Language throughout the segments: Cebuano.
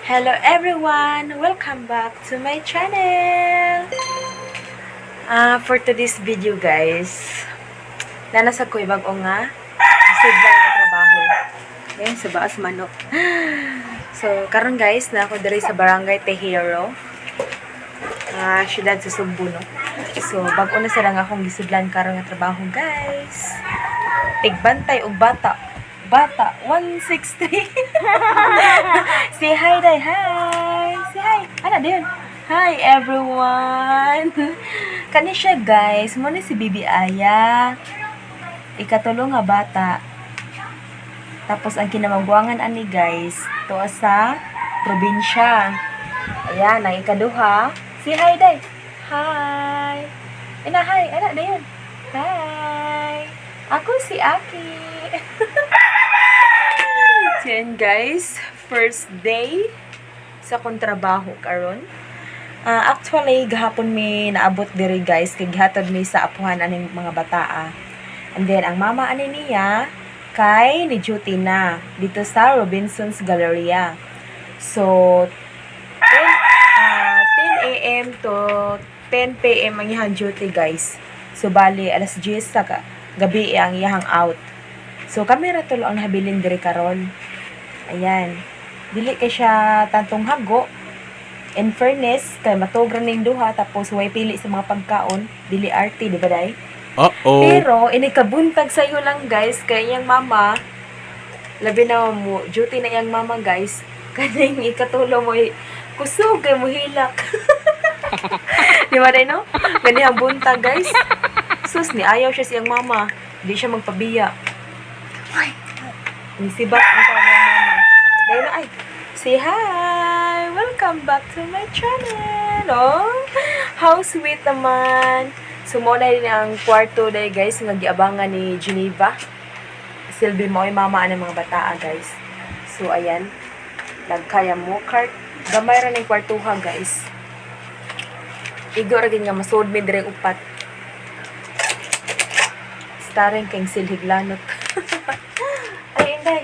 Hello everyone! Welcome back to my channel! For today's video, guys, nanasag ko ibag nga sudlan nga trabaho. Ngayon sa baas manok. So, karon guys, na ako diri sa Barangay Tejero, syudad sa Sugbo, no? So, bag-o na sila nga akong gisudlan karon nga trabaho, guys. Tigbantay og bata. Bata, 163. Say hi, day. Hi. Say hi. Ano, dayon? Hi, everyone. Kani siya, guys. Mo ni si Bibi Aya. Ikatulo nga bata. Tapos, ang kinamagwangan ani, guys, to sa probinsya. Ayan, ang ikaduha. Say hi, day. Hi. Ina, hi. Ano, dayon? Hi. Ako si Aki. So, yan, guys, first day sa akong trabaho karon. Actually, gahapon mi naabot diri, guys, kay gihatod mi sa apuhan aning mga bataa. And then ang mama ani niya kay ni duty na dito sa Robinson's Galleria. So 10 a.m. to 10 p.m. ang iyang duty, guys. So bali alas 10 sa gabi ang iyang out. So kami ra tulo ang nahabilin diri karon. Ayan. Dili kay siya tantong hago. In fairness, kay matug ra ning duha tapos way pili sa mga pagkaon, dili arte, di ba, day? Uh-oh. Pero ini kabuntag sayo lang, guys, kay iyang mama labi na mo duty na iyang mama, guys. Kaning ikatulo mo kusog kay mo hilak. Di ba, day, no? Gani ang buntag, guys. Sus, ni ayaw siya siyang mama. Di siya magpabiya. Ni sibak ang tao ng mama. Dahil na ay, say hi! Welcome back to my channel! Oh, how sweet naman! So, mo na din ang kwarto day, guys, nga giabangan ni Geneva. Silbi mo ay mama ang mga bataa, guys. So, ayan. Nagkaya mo cart. Gamay ra ning kwartuha, guys. Igo ra gid nga masud mi dire upat. Starring kang silhiglanot. Ay, inday.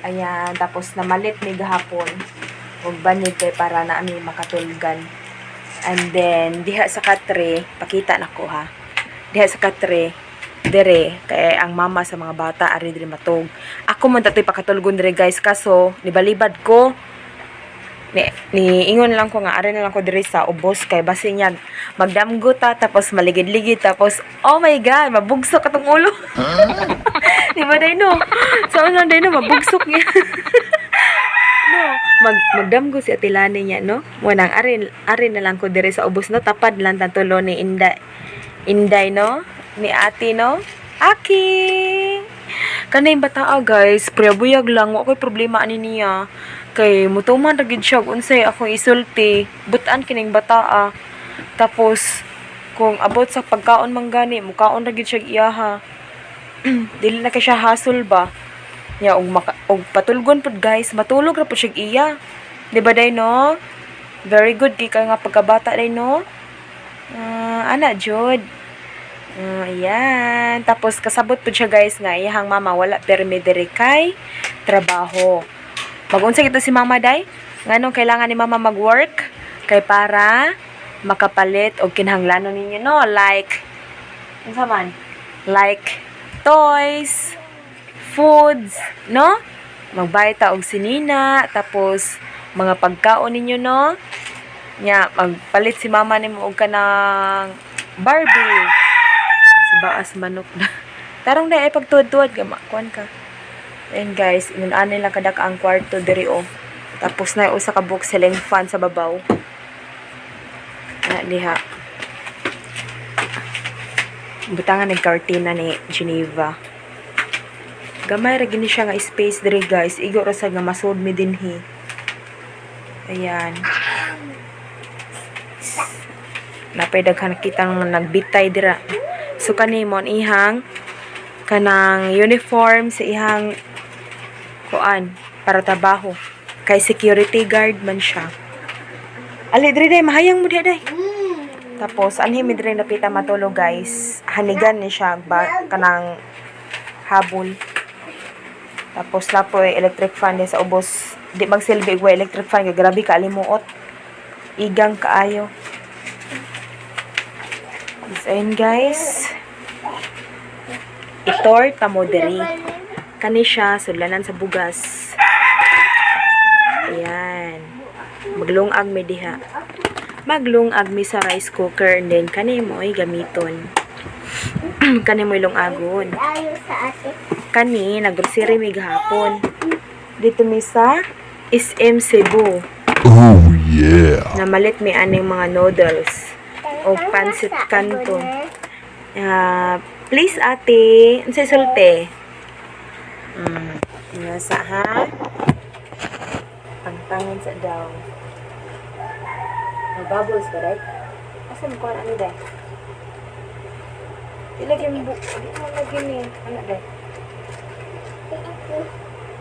Ayan, tapos namalit mi gahapon. Og banig kay para na ami makatulgan. And then, diha sa katre, pakita na ko ha. Diha sa katre, dire, kay ang mama sa mga bata, ari dire matug. Ako man tatoy pakatulgon dire, guys, kaso, nibalibad ko. Ni ingon lang ko nga ari na lang ko diri sa ubos kay basi niya magdamgo ta tapos maligid-ligid tapos, oh my God, mabugsok atong ulo. Di ba, day, no? So ano, day, no, mabugsok niya. No, magdamgo si Ate Lani niya, no? Wanang arin arin na lang ko diri sa ubos, no, tapad lang tantulo ni Inday. Inday, no? Ni Ate, no? Aki. Kanay bata, guys, buyag lang, wa koy problema ani niya. Kay mutuman ra gid siya og unsay akong isulti, butan kining bataa. Tapos kung abot sa pagkaon man gani, mukaon ra gid siya iyaha. Dili na kay siya hasol ba. Nya og maka, og patulgon pud, guys, matulog ra pud siya iya. Di ba, day, no? Very good kay ka nga pagkabata, day, no? Ana jud. Ayan. Tapos kasabot pud siya, guys, nga iyahang mama wala permi diri kay trabaho. Magunsa kita si mama, day? Nganong kailangan ni mama mag-work? Kay para makapalit og kinahanglanon ninyo, no? Like unsa man? Like toys, foods, no? Magbayad ta og sinina, tapos mga pagkaon ninyo, no? Nya, magpalit si mama nimo og kanang Barbie. Sa baas manok na. Tarong na ay pagtuwad-tuwad ka, makuan ka. Ayun, guys, ingon ani lang kadak ang kwarto diri oh. Tapos na usa ka box ceiling fan sa babaw. Na diha. Butangan ng kartina ni Geneva. Gamay ra gini siya nga space diri, guys. Igo ra sa nga masud mi dinhi. Ayan. Napay daghan nakita nga nagbitay dira. So kani mo ang ihang kanang uniform sa ihang kuan para trabaho. Kay security guard man siya. Ali diri day, mahayang mo diha, day. Tapos anhi mi diri napita matulog, guys. Hanigan ni siya ba, kanang habol. Tapos napoy electric fan din sa ubos. Di magsilbi og electric fan kay grabe ka alimuot. Igang kaayo. So, ayun, guys. Itorta mo diri. Kani siya sudlanan sa bugas. Ayan. Maglungag mi diha. Maglungag mi sa rice cooker and then kani mo ay gamiton. Kani mo lungagon. Ayo sa ate. Kani naggrocery mi gahapon. Dito mi sa SM Cebu. Oh yeah. Namalit mi aning mga noodles o pansit canton. Ah, please, ate, unsay sulte? Nga sa ha? Pangtangon sa daw. Mabubbles ba, right? Asa mo kuha ano, day? Di lagi mo, di mo lagi ni, ano, day?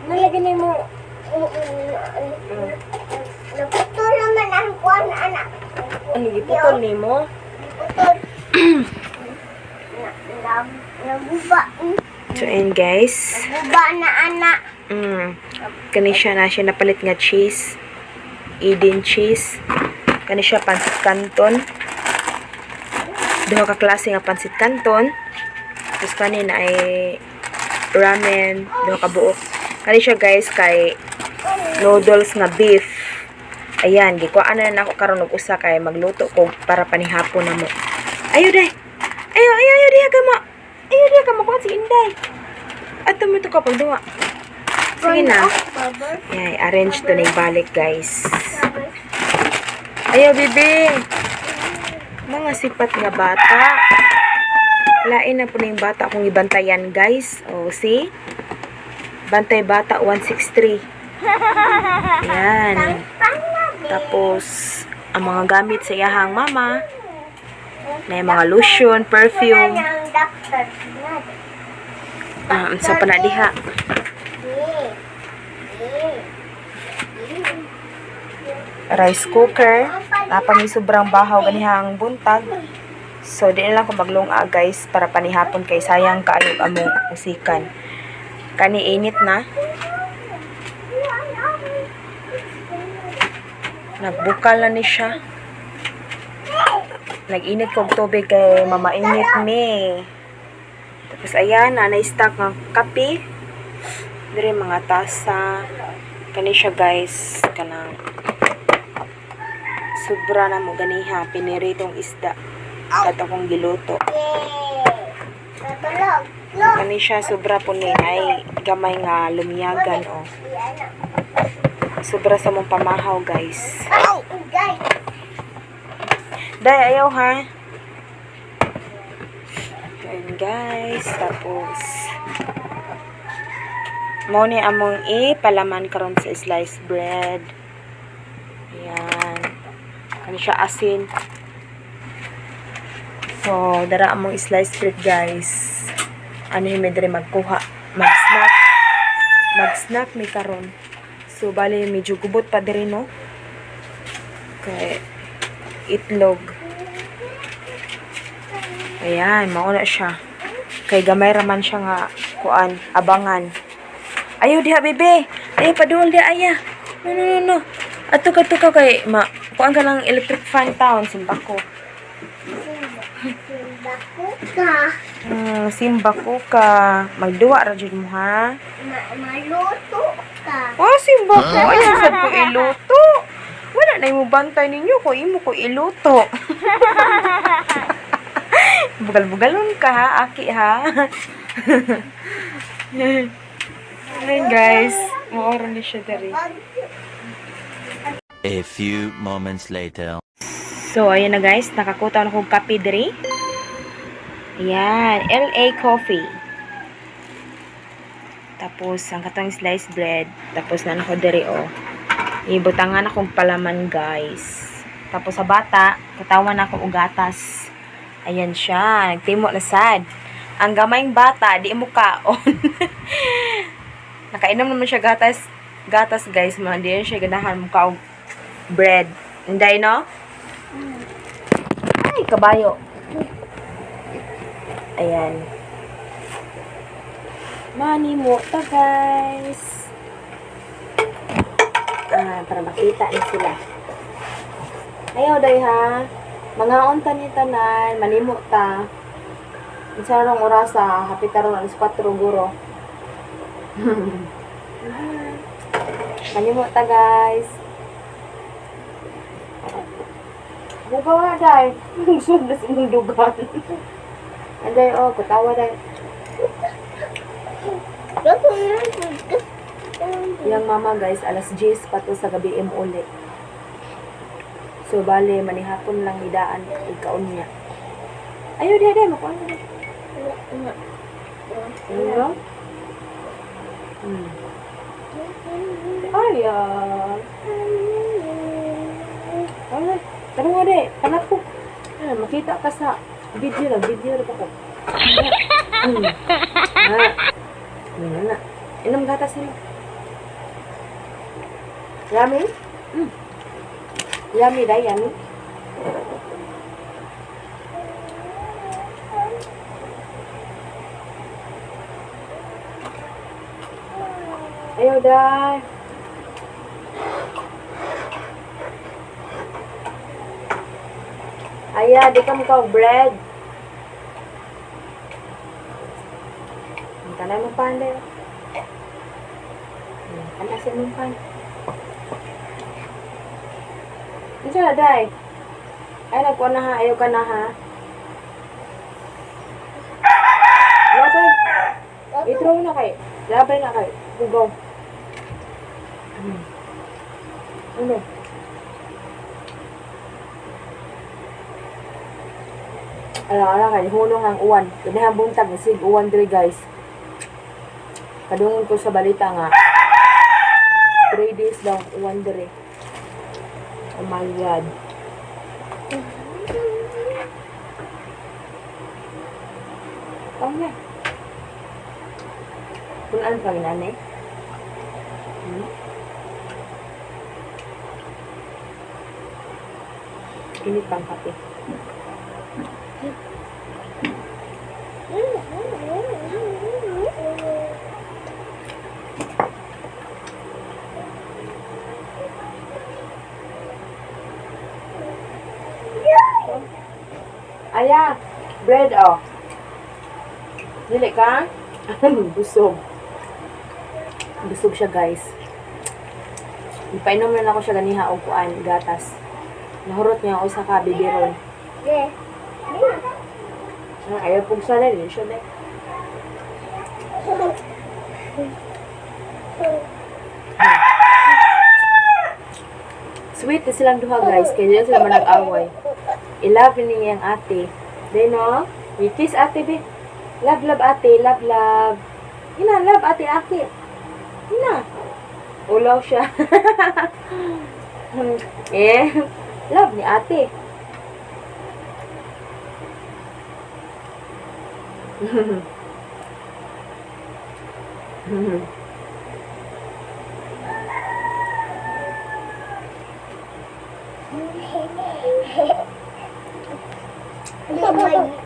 Ano lagi ni mo? Naputol naman ang kuwan, anak. Ano, giputol ni mo? Naputol. Naguba. So, ayun, guys. Naguba na, anak. Kani siya na siya napalit nga cheese. Eden cheese. Kani siya pansit canton. Duha ka klase nga pansit canton. Tapos kani na ay ramen, duha ka buok. Kani siya, guys, kay noodles nga beef. Ayan, gikuhaan na nako karon og usa kay magluto ko para panihapon na mo. Ayo day. Ayo, ayo, ayo diha ka mo. Ayo diha ka mo kuha si Inday. Ato mo to ka pagduwa. Sige na. Bubbles. Ay, arrange to na ibalik, guys. Bubbles. Ayo, bibi. Mga sipat nga bata. Lain na po na yung bata kung ibantayan, guys. O, see? Bantay bata, 163. Ayan. Tapos, ang mga gamit sa iyahang mama, na yung mga lotion, perfume. Wala nang doctor. Ah, sa panadiha. Rice cooker. Napang may sobrang bahaw ganihang buntag. So, di na lang ko maglunga, guys, para panihapon kay sayang kaayo among usikan. Kani init na. Nagbukal na ni siya. Nag-init kog tubig kay mamainit ni. Tapos ayan, na stock ng kape. Dire mga tasa. Kani siya, guys, kanang sobra na mo ganiha piniritong isda. Kato kong giluto. Natulog. Log. Kani siya sobra po ni ay gamay nga lumiyagan oh. Sobra sa mong pamahaw, guys. Ay, guys. Day, ayaw ha. Ayun, guys, tapos mo ni among ipalaman karon sa sliced bread. Ayan. Kani siya asin. So, dara among sliced bread, guys. Ano yung may diri magkuha, mag-snack. Mag-snack mi karon. So, bali medyo gubot pa diri, no? Kay itlog. Ayan, mauna siya. Kay gamay raman siya nga kuan, abangan. Ayaw diha, bebe. Ay padul diha aya. No, no, no, no. Ato ka to ka kay ma kuan ka lang electric fan town simba ko. Simbako ka. Simba ko ka. Magduwa ra jud mo ha. Maluto ka. Oh, simba ko. Ay, sad ko iluto. Wala na imo bantay ninyo ko imo ko iluto. Bugal-bugalon ka ha, aki ha. Ayun, guys, maoro ni siya diri. A few moments later. So, ayun na, guys, nakakuta na kong kape diri. Ayan, LA Coffee. Tapos, ang katong sliced bread. Tapos, na ako diri, oh. Ibutangan akong palaman, guys. Tapos, sa bata, katawan ako og gatas. Ayan siya, nagtimo na sad. Ang gamayng bata, di mo kaon. Nakainom naman siya gatas, gatas, guys, man. Di siya ganahan mo kaog bread. Inday, no? Ay, kabayo. Ayan. Money mo ta, guys. Ah, para makita ni sila. Ayaw day ha. Mga unta ni tanan, manimo ta. Unsa rong orasa, hapit aron alas 4 guro. Manimo ta, guys. Bugaw na day. Sud na sa imong dugan. Anday oh, kutawa day. Yang mama guys, alas 10 pa to sa gabi im uli. So bale, manihapon lang idaan ikaon niya. Ayo di di makuha na. Ano? Ay, ah. Ay, tara nga di, kanak ko. Ah, makita ka sa video lang, video lang ako. Ah. Yun na. Inom gatas nila. Yummy? Yummy dai, yummy. Ayaw, dai. Aya, di ka mukha bread. Ang tanay mong pan, dai. Anak sa mong pan. Ito na, day. Ay, nagkuha na ha. Ayaw ka na ha. Labay. I-throw na kay. Labay na kay. Hugaw. Ano? Ala, ala kay. Hulong ang uwan. Ganihang buntag. Sig uwan diri guys. Kadungon ko sa balita nga. 3 days daw ang uwan diri. Oh my God. Tama na. Punan pa ginani. Init pang kape. Aya, bread oh. Dili ka? Busog. Busog siya, guys. Ipainom na lang ako siya ganiha og kuan, gatas. Nahurot niya ako sa kabibiron. Ah, ayaw pong sana din siya dai. Sweet na silang duha guys, kaya dili sila manag-away. I-love niya ang ate. Then no, we kiss ate be. Love love ate, love love. Ina love ate aki. Ina. Ulaw siya. Eh, love ni ate.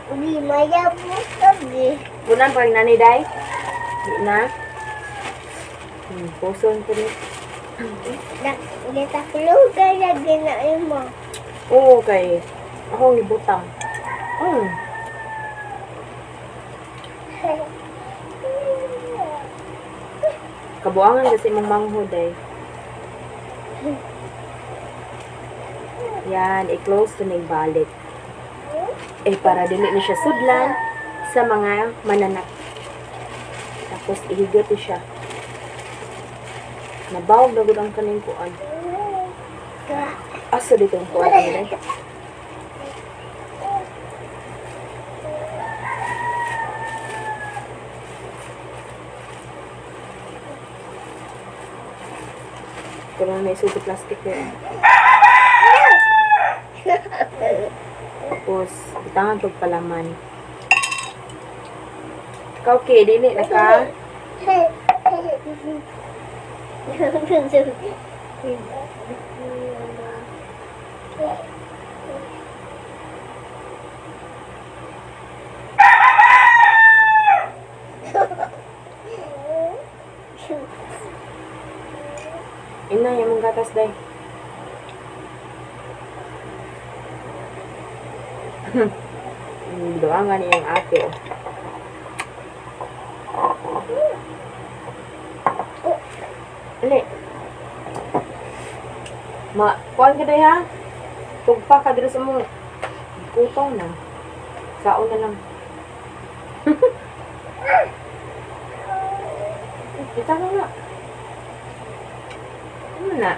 Di maya busog eh. Punan pa rin nanay day. Di na. Puson ko ni. Gitaklugan na ginain mo. Oo, kay. Ako ang ibutang. Kabuangan kasi mong manghod ay. Yan, i-close to ning balik. Eh, para dili ni siya sudlan sa mga mananak. Tapos, ihigot ni siya. Nabawag na gud ang kaning kuan. Asa dito ang kuan ano day? Ito lang may sugo plastic din. Tapos, bitangan pag palaman. Ikaw, okay, dili na ka. Ina, yung mong gatas. Duangan niyang ate, oh. Ali. Ma, kuan ka day ha? Tugpa ka diri sa mong kutaw na. Saon na lang. Kita na nga. Ano na?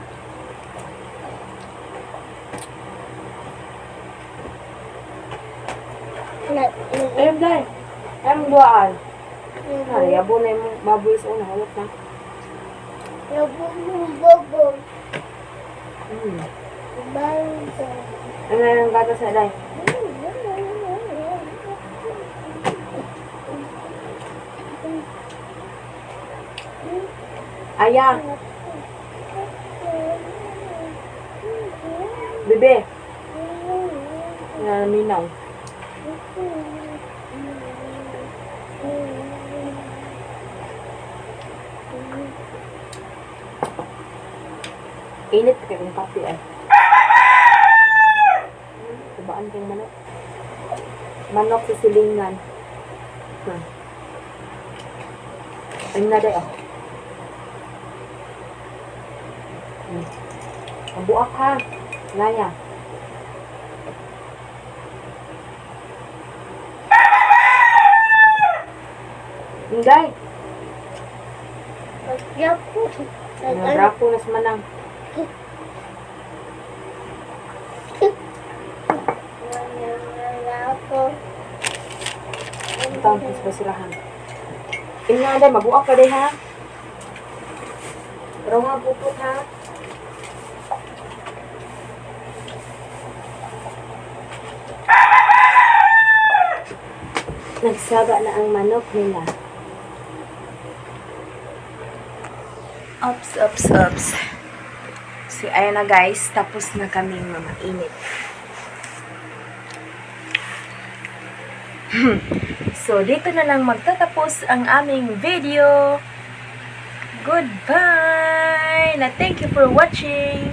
Ayun, day. Ayun, duaan. Ay, abo na yung baboy sa una. Hulot na. Nabubog. Bangsa. Ano na yung gatas na, day? Aya, bebe. Naminaw. Init kay kong kape ay. Kubaan kayong manok. Manok sa silingan. Ayun na day, oh. Mabuak ha. Naya. Inday. Nagrako na sa manang. Ito ang basurahan. Inga day, mabuak ka day ha. Pero nga pupot ha. Nagsaba na ang manok nila. Ops, ops, ops. So, ayan na guys. Tapos na kaming mamainit. So, dito na lang magtatapos ang aming video. Goodbye! Na thank you for watching.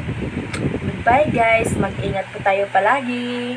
Goodbye guys. Mag-ingat po tayo palagi.